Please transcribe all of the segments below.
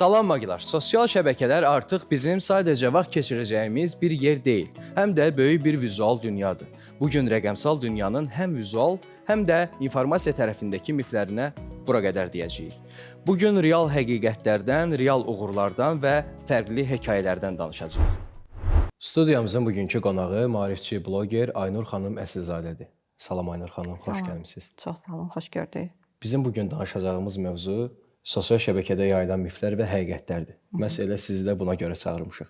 Salam Magilar. Sosial şəbəkələr artıq bizim sadəcə vaxt keçirəcəyimiz bir yer deyil, həm də böyük bir vizual dünyadır. Bu gün rəqəmsal dünyanın həm vizual, həm də informasiya tərəfindəki miflərinə bura qədər deyəcəyik. Bu gün real həqiqətlərdən, real uğurlardan və fərqli hekayələrdən danışacağıq. Studiyamızın bugünkü qonağı maarifçi bloger Aynur xanım Əsilzadədir. Salam Aynur xanım, xoş Salam. gəlmisiniz. Çox sağ olun, xoş gördük. Bizim bu gün danışacağımız mövzu sosial şəbəkədə yayılan miflər və həqiqətlərdir. Məhz elə sizi də buna görə çağırmışıq.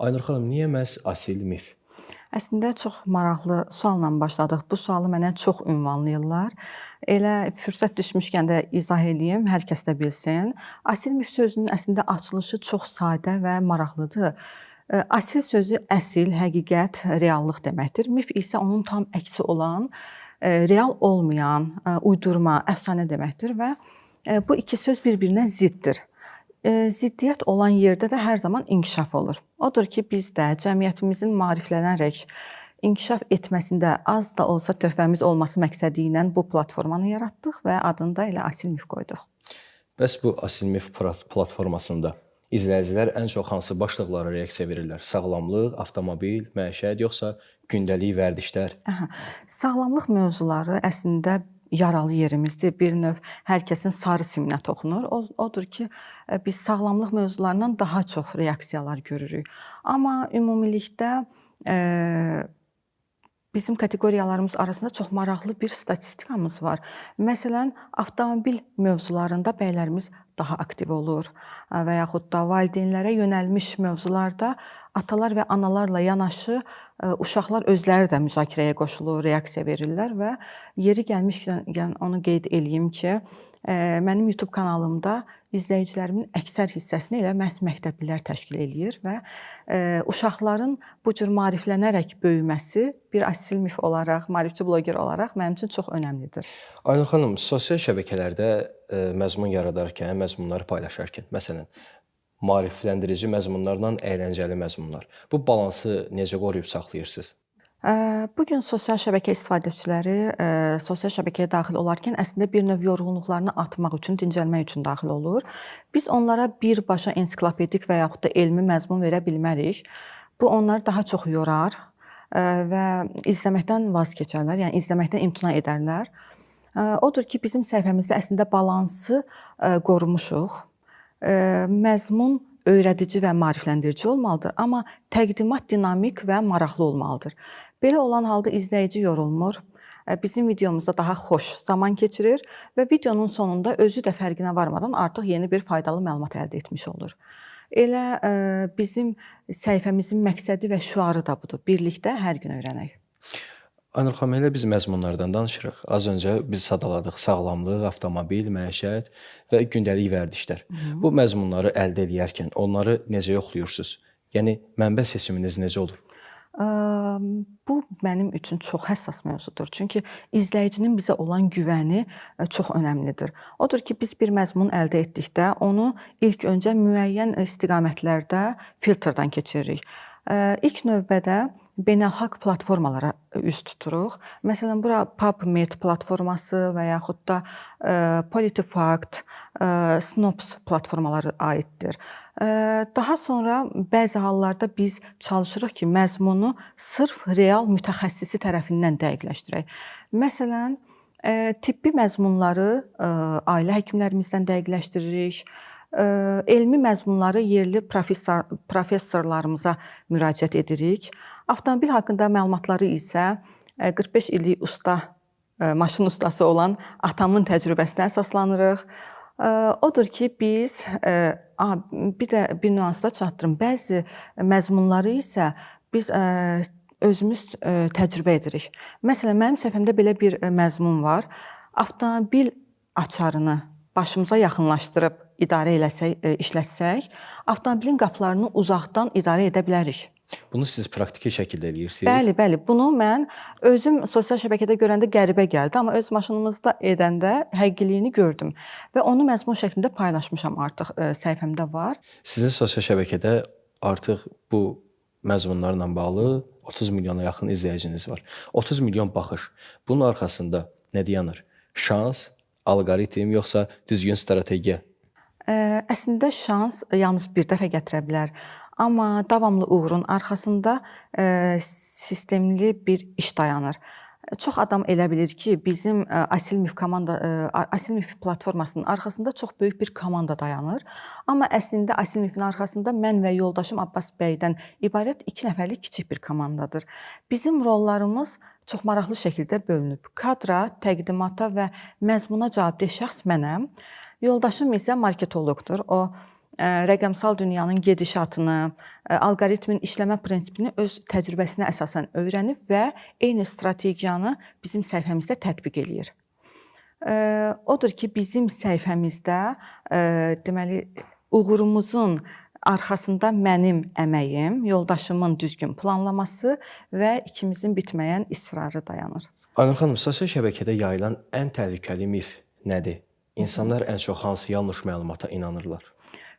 Aynur xanım, niyə məhz asil mif? Əslində çox maraqlı sualla başladıq. Bu sualı mənə çox ünvanlayırlar. Elə fürsət düşmüşkən də izah eləyim, hər kəs də bilsin. Asil mif sözünün əslində açılışı çox sadə və maraqlıdır. Asil sözü əsil, həqiqət, reallıq deməkdir. Mif isə onun tam əksi olan, real olmayan, uydurma, əfsanə deməkdir və bu iki söz bir-birinə ziddir. Ziddiyyət olan yerdə də hər zaman inkişaf olur. Odur ki, biz də cəmiyyətimizin maariflənərək inkişaf etməsində az da olsa töhfəmiz olması məqsədi ilə bu platformanı yaratdıq və adını da elə Asil Mif qoyduq. Bəs bu asil mif platformasında izləyicilər ən çox hansı başlıqlara reaksiya verirlər? Sağlamlıq, avtomobil, məişət, yoxsa gündəlik vərdişlər? Aha. Sağlamlıq mövzuları əslində yaralı yerimizdir. Bir növ hər kəsin sarı siminə toxunur. Odur ki, biz sağlamlıq mövzularından daha çox reaksiyalar görürük. Amma ümumilikdə bizim kateqoriyalarımız arasında çox maraqlı bir statistikamız var. Məsələn, avtomobil mövzularında bəylərimiz daha aktiv olur və yaxud da valideynlərə yönəlmiş mövzularda atalar və analarla yanaşı uşaqlar özləri də müzakirəyə qoşulur, reaksiya verirlər və yeri gəlmişkən onu qeyd eləyim ki, mənim YouTube kanalımda izləyicilərimin əksər hissəsini elə məhz məktəblilər təşkil eləyir və uşaqların bu cür maariflənərək böyüməsi bir asil mif olaraq, maarifçi bloger olaraq mənim üçün çox önəmlidir. Aynur xanım, sosial şəbəkələrdə məzmun yaradarkən, məzmunları paylaşarkən, məsələn, maarifləndirici məzmunlarla əyləncəli məzmunlar. Bu balansı necə qoruyub saxlayırsınız? Bu gün sosial şəbəkə istifadəçiləri sosial şəbəkəyə daxil olarkən əslində bir növ yorğunluqlarını atmaq üçün, dincəlmək üçün daxil olur. Biz onlara birbaşa ensiklopedik və yaxud da elmi məzmun verə bilmərik. Bu onları daha çox yorar və izləməkdən vaz keçərlər, yəni izləməkdən imtina edərlər. Odur ki, bizim səhifəmizdə əslində balansı qorumuşuq. Məzmun öyrədici və maarifləndirici olmalıdır, amma təqdimat dinamik və maraqlı olmalıdır. Belə olan halda izləyici yorulmur, bizim videomuzda daha xoş zaman keçirir və videonun sonunda özü də fərqinə varmadan artıq yeni bir faydalı məlumat əldə etmiş olur. Elə bizim səhifəmizin məqsədi və şüarı da budur. Birlikdə hər gün öyrənək. Aynur xanım, elə biz məzmunlardan danışırıq. Az öncə biz sadaladıq sağlamlıq, avtomobil, məişət və gündəlik vərdişlər. Bu məzmunları əldə eləyərkən onları necə yoxlayırsınız? Yəni mənbə seçiminiz necə olur? Bu mənim üçün çox həssas mövzudur. Çünki izləyicinin bizə olan güvəni çox önəmlidir. Odur ki, biz bir məzmun əldə etdikdə onu ilk öncə müəyyən istiqamətlərdə filtrdən keçiririk. İlk növbədə beynəlxalq platformalara üz tuturuq. Məsələn, bura PubMed platforması və yaxud da PolitiFact, Snopes platformaları aiddir. Daha sonra bəzi hallarda biz çalışırıq ki, məzmunu sırf real mütəxəssisi tərəfindən dəqiqləşdirək. Məsələn, tibbi məzmunları ailə həkimlərimizdən dəqiqləşdiririk. Elmi məzmunları yerli professorlarımıza müraciət edirik. Avtomobil haqqında məlumatları isə 45 illik usta, maşın ustası olan atamın təcrübəsinə əsaslanırıq. Odur ki, biz bir də bir nüans da çatdırım. Bəzi məzmunları isə biz özümüz təcrübə edirik. Məsələn, mənim səhifəmdə belə bir məzmun var. Avtomobil açarını başımıza yaxınlaşdırıb idarə eləsək, işlətsək, avtomobilin qapılarını uzaqdan idarə edə bilərik. Bunu siz praktiki şəkildə eləyirsiniz? Bəli, bəli. Bunu mən özüm sosial şəbəkədə görəndə qəribə gəldi, amma öz maşınımızda edəndə həqiqiliyini gördüm və onu məzmun şəklində paylaşmışam artıq, səhifəmdə var. Sizin sosial şəbəkədə artıq bu məzmunlarla bağlı 30 milyona yaxın izləyiciniz var. 30 milyon baxış. Bunun arxasında nə dayanır? Şans, alqoritm yoxsa düzgün strategiya? Əslində şans yalnız bir dəfə gətirə bilər. Amma davamlı uğurun arxasında sistemli bir iş dayanır. Çox adam elə bilir ki, bizim Asil Mif komanda Asil Mif platformasının arxasında çox böyük bir komanda dayanır. Amma əslində Asil Mifin arxasında mən və yoldaşım Abbas bəydən ibarət 2 nəfərlik kiçik bir komandadır. Bizim rollarımız çox maraqlı şəkildə bölünüb. Kadra, təqdimata və məzmuna cavabdeh şəxs mənəm. Yoldaşım isə marketoloqdur. O rəqəmsal dünyanın gedişatını, alqoritmin işləmə prinsipini öz təcrübəsinə əsasən öyrənib və eyni strategiyanı bizim səhifəmizdə tətbiq eləyir. Odur ki, bizim səhifəmizdə deməli uğurumuzun arxasında mənim əməyim, yoldaşımın düzgün planlaması və ikimizin bitməyən israrı dayanır. Aynur xanım, sosial şəbəkədə yayılan ən təhlükəli mif nədir? İnsanlar ən çox hansı yanlış məlumata inanırlar?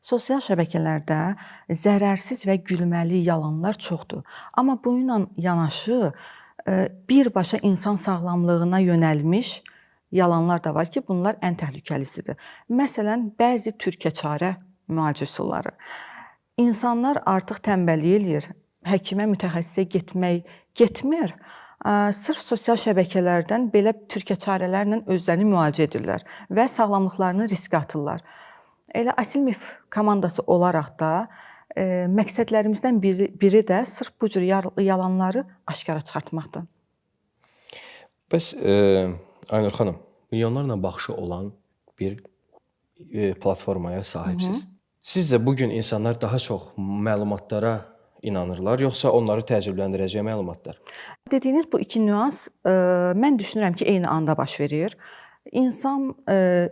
Sosial şəbəkələrdə zərərsiz və gülməli yalanlar çoxdur. Amma bununla yanaşı birbaşa insan sağlamlığına yönəlmiş yalanlar da var ki, bunlar ən təhlükəlisidir. Məsələn, bəzi türkəçarə müalicə üsulları. İnsanlar artıq tənbəllik eləyir, həkimə, mütəxəssisə getmək getmir. Sırf sosial şəbəkələrdən belə türkəçarələrlə özlərini müalicə edirlər və sağlamlıqlarını riskə atırlar. Elə Asil Mif komandası olaraq da məqsədlərimizdən biri də sırf bu cür yalanları aşkara çıxartmaqdır. Bəs Aynur xanım, milyonlarla baxışı olan bir platformaya sahibsiz. Sizcə bu gün insanlar daha çox məlumatlara inanırlar, yoxsa onları təəccübləndirəcək məlumatlar? Dediyiniz bu iki nüans mən düşünürəm ki, eyni anda baş verir. İnsan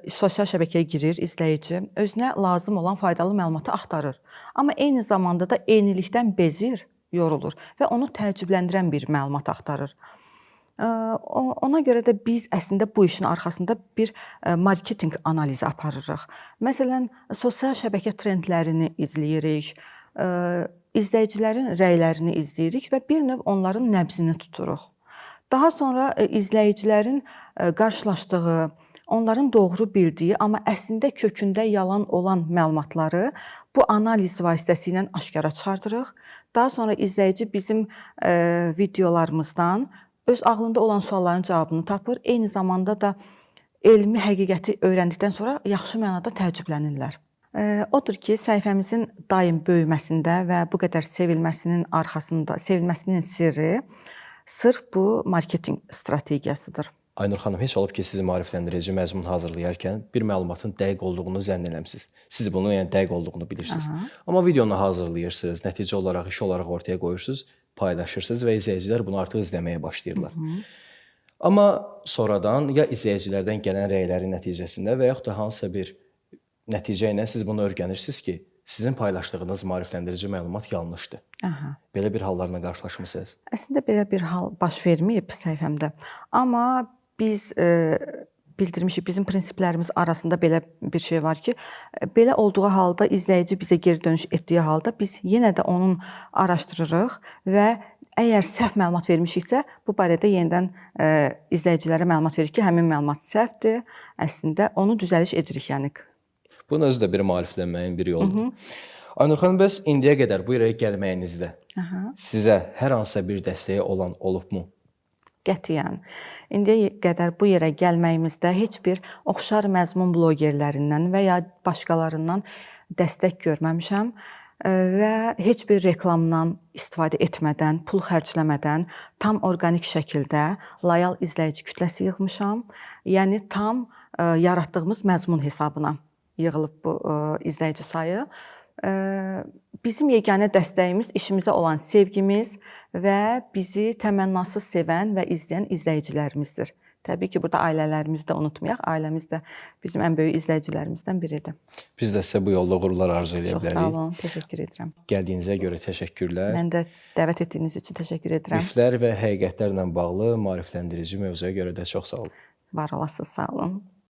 sosial şəbəkəyə girir, izləyici özünə lazım olan faydalı məlumatı axtarır. Amma eyni zamanda da eynilikdən bezir, yorulur və onu təəccübləndirən bir məlumat axtarır. Ona görə də biz əslində bu işin arxasında bir marketinq analizi aparırıq. Məsələn, sosial şəbəkə trendlərini izləyirik, izləyicilərin rəylərini izləyirik və bir növ onların nəbzini tuturuq. Daha sonra izləyicilərin qarşılaşdığı, onların doğru bildiyi, amma əslində kökündə yalan olan məlumatları bu analiz vasitəsilə aşkara çıxardırıq. Daha sonra izləyici bizim videolarımızdan öz ağlında olan sualların cavabını tapır. Eyni zamanda da elmi həqiqəti öyrəndikdən sonra yaxşı mənada təəccüblənirlər. Odur ki, səhifəmizin daim böyüməsində və bu qədər sevilməsinin arxasında, sevilməsinin sirri sırf bu marketinq strategiyasıdır. Aynur xanım, heç olub ki, sizi maarifləndirici məzmun hazırlayarkən bir məlumatın dəqiq olduğunu zənn eləmisiniz. Siz bunu, yəni dəqiq olduğunu bilirsiniz. Aha. Amma videonu hazırlayırsınız, nəticə olaraq, iş olaraq ortaya qoyursunuz, paylaşırsınız və izləyicilər bunu artıq izləməyə başlayırlar. Amma sonradan ya izləyicilərdən gələn rəylərin nəticəsində və yaxud da hansısa bir nəticə ilə siz bunu öyrənirsiniz ki, sizin paylaşdığınız maarifləndirici məlumat yanlışdır. Aha. Belə bir hallarla qarşılaşmısınız? Əslində belə bir hal baş verməyib səhifəmdə. Amma biz bildirmişik, bizim prinsiplərimiz arasında belə bir şey var ki, belə olduğu halda izləyici bizə geri dönüş etdiyi halda biz yenə də onun araşdırırıq və əgər səhv məlumat vermişiksə, bu barədə yenidən izləyicilərə məlumat veririk ki, həmin məlumat səhvdir. Əslində onu düzəliş edirik, yəni. Bunun özü də bir maariflənməyin bir yoludur. Aynur xanım, bəs indiyə qədər bu yerə gəlməyinizdə sizə hər hansısa bir dəstəyi olan olubmu? Qətiyyən. İndiyə qədər bu yerə gəlməyimizdə heç bir oxşar məzmun blogerlərindən və ya başqalarından dəstək görməmişəm və heç bir reklamdan istifadə etmədən, pul xərcləmədən tam orqanik şəkildə loyal izləyici kütləsi yığmışam. Yəni tam yaratdığımız məzmun hesabına yığılıb bu izləyici sayı. Bizim yeganə dəstəyimiz işimizə olan sevgimiz və bizi təmənnasız sevən və izləyən izləyicilərimizdir. Təbii ki, burada ailələrimizi də unutmayaq. Ailəmiz də bizim ən böyük izləyicilərimizdən biridir. Biz də sizə bu yolda uğurlar arzu edə Çox bilərik. sağ olun, təşəkkür edirəm. Gəldiyinizə görə təşəkkürlər. Mən də dəvət etdiyiniz üçün təşəkkür edirəm. Miflər və həqiqətlərlə bağlı maarifləndirici mövzuya görə də çox sağ olun. Var olasınız, sağ olun.